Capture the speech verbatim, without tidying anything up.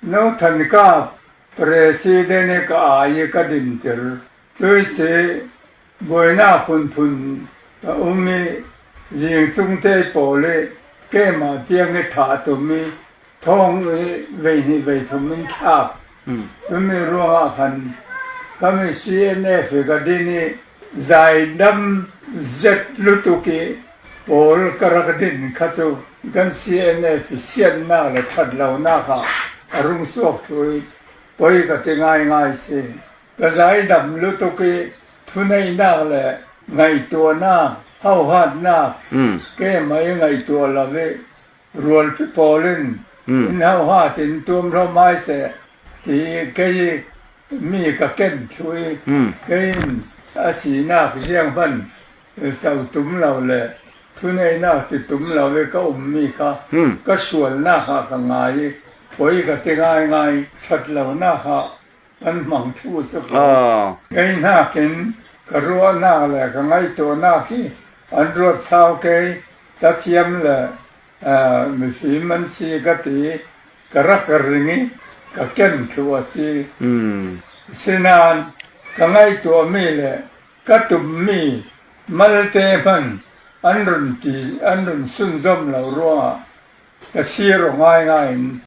No Thankap president i ka ai i ka dintir. Cuih si buaina phunphun ka um i, zingcungte pawl i keimah tiang i thah tum i, thawng i vei hnih vei thum in thlak. Cumi ruangah khan kami C N F i ka din i, zaidam zet lutuk i pawl ka rak din kha cu kan C N F i siatnak le ṭhatlonak ah a rung suak thlu i poi ka ti ngaingai si. Ka zaidam lutuk i thuneihnak le ngaihtuahnak, hohatnak, keimah i ngaihtuah lo i rualpi pawl in in hohat in tuamhlawm hai seh ti kei mi ka ken thlu i, kei in a sinak ziang hman co tum lo le thuneihnak ti tum lo i ka ummi kha ka sualnak ah ka ngai i poi ka ti ngaingai. Ṭhatlonak ah an hmang thu cu kei hnakin ka ruahnak le ka ngaihtuahnak hi an ruat sau kei. Cathiam le mifim an si ka ti ka rak ka ring i ka ken thlu a si. Sinain ka ngaihtuahmi le ka tummi malte hman an run ti, an run sunzom lo ruangah ka sir aw ngaingai in